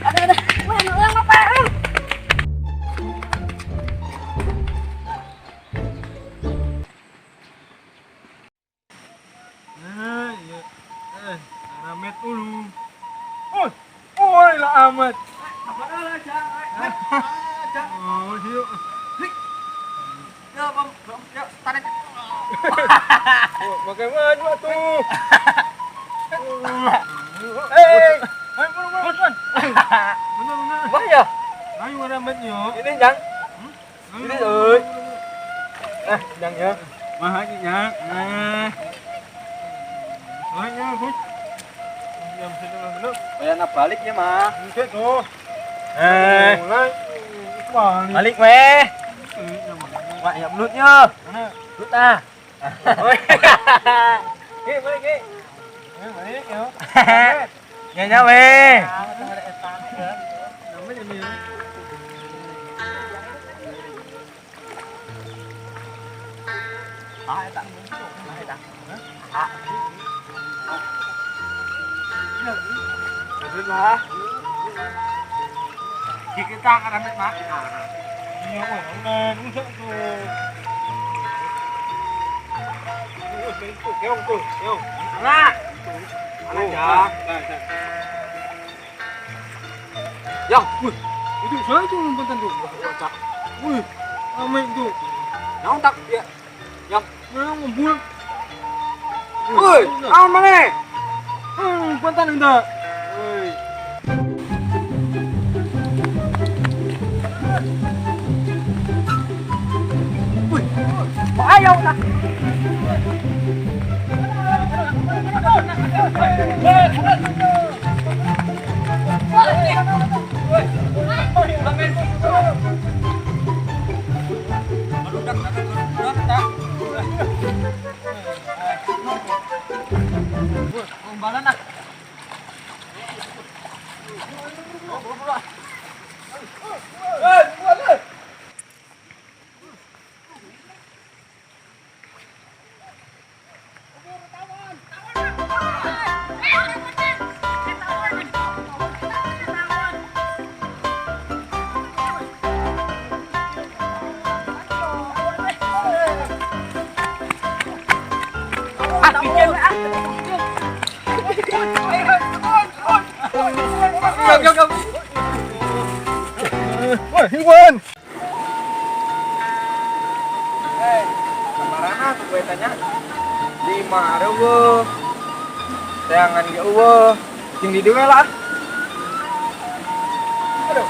Aduh, aduh. Wah, nu euang apa? Nah, iya. Eh, ramet dulu. Oh, oh, lah amat. Oh, yuk. Ya, Bang, ya, tarik. Oh, bagaimana tuh? Eh, Ayo, buru, buru, buru. Bener, bener. Wah ya. Ayo ramet yuk. Ini Jang. Ini euy. Eh, Jang ya. Mah aja ya. Eh. Soalnya, Bos. Jam setengah genep. Bayarna balik ya, mah. Oke tuh. Eh, mulai. Balik. Balik weh. Wah, ya belutnya. Mana? Belut ah. Ki, balik, Ki. Eh, balik ya. Nya weh. Namanya ini ya. Ah, eta. Ah, eta. Ah. Belut lah. Kita ramet mak. Iya, weh, rusak tuh. Tuh, keong tuh, keong. Nah. Mana ya? Yang, Wih, itu saya tuh lompatan tuh. Wih, amat tuh. naon tak ya. Yang, Nah, ngumpul. woi, naon maneh? Lompatan udah. Wih. Wih, ayo lah. Wah, Iwan. Eh, kemana gue tanya? Lima ribu. Jangan ge eueuh. Jeung di dieu lah. Aduh.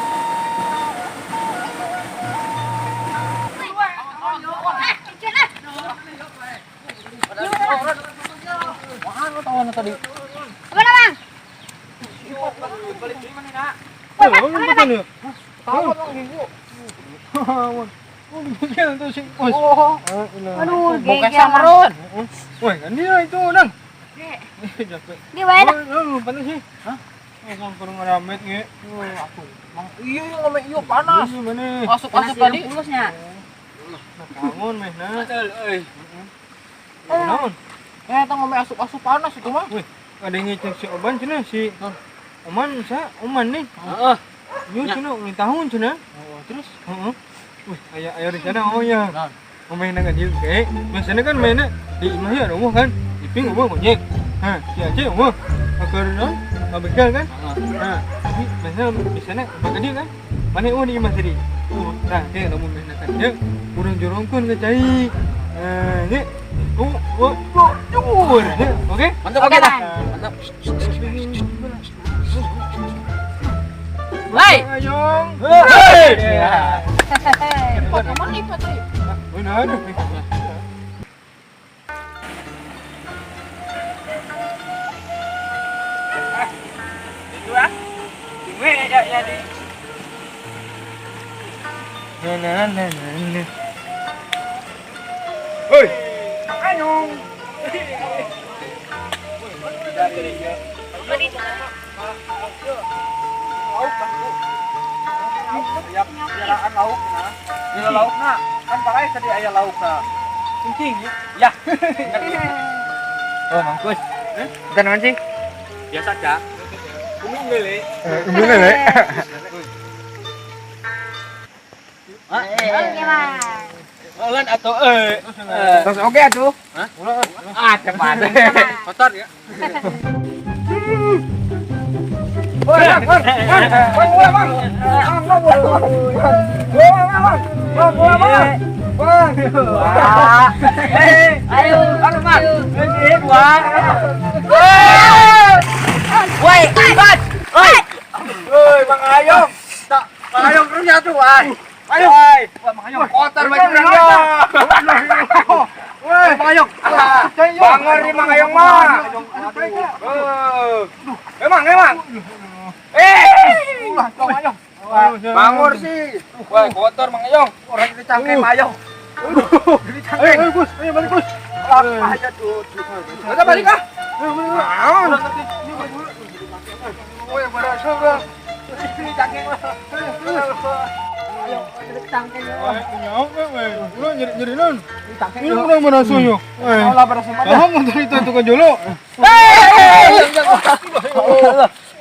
Wah, lu tahu tadi. Apa Bang? Balik di mana, Nak? Oh, lompatan ya. Tahu dong ginggu. Oh, bagian tuh si Bos. Oh, Aduh, bokeh geger. samrun. Wah, kan dia itu, Nang. Capek. Di wae dah. Oh, lompatan sih. Hah? Oh, kurang ramet ge. Oh, aku. Mang iya yang ngomong iya panas. Iya, mana? Masuk-masuk tadi. Ulusnya. Nah, bangun meh nah. Betul, euy. Naon? Eh, eta ngomong asup-asup panas itu mah. Wih, ada yang ngecek si Oban cenah si Oman sa Oman nih. Heeh. Yo cenah ulang tahun cenah. Oh, terus Heeh. Wih, aya aya rencana oh ya. Naon? Main dengan dia kayak biasanya kan mainnya di imah ya rumah kan. Iping rumah gojek. Hah, si Aceh rumah. Akar non, begal kan. Heeh. Nah, tapi biasanya biasanya bakal dia kan. Mana oh di imah tadi. Oh, nah, kayak lamun main kan dia urang jorongkeun ke cai. Nah, ni. Oh, oh, oh, jur. Oke? Mantap, Oke, oke dah. Bang. Mantap. Hei. Ayong. Hei. Ya. Ipot, kemana ipot tadi? Benar. tadi. Na na na na. Hoi. Anyong. Lauk piaraan lauk nah. Bila lauk nah, kan pakai tadi aya lauk nah. Kencing ya. Ya. Oh, mangkus. Bukan mancing? Biasa aja. Umum lele. Umum lele. Ulan atau Terus oke atuh. Hah? Ah, cepat. Kotor ya. Woi, Bang, Bang, Bang, Bang, Bang, Bang, Bang, Bang, Bang. Eh, ayo, Bang, Bang. Dua. Woi, Bang. Woi. Woi, Bang Ayong. Tak, Bang Ayong terusnya tuh, ay. Ayo. Bang Ayong kotor baju orangnya. Woi, Bang Ayong. Bangor di Bang Ayong mah. Emang, emang. Eh, Bang Ayong. Bangor sih. Wah, kotor Bang Ayong. Orang ini cangkeng Ayong. Ini cangkeng. Ayo, Gus. Ayo balik, Gus. Aja tuh. Udah balik ah. Naon? Woi, berasa, bro. Ini cangkeng mah. Ayo, cangkeng. Woi, nyeri non. Ini urang berasa yo. Lah berasa mah. Kamu mun tadi itu ke jolo.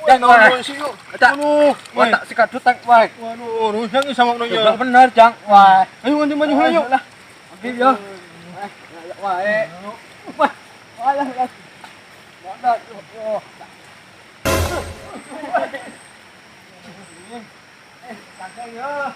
Jangan sih yuk. Aduh, wah tak sikadut tang wae. Waduh, rusak sama no. Bener, Jang. Wah. Ayo ganti baju heula yuk. Lah. Ambil yo. Wae. Wah. Wah lah. Mana yo. Eh, cangkeng yo.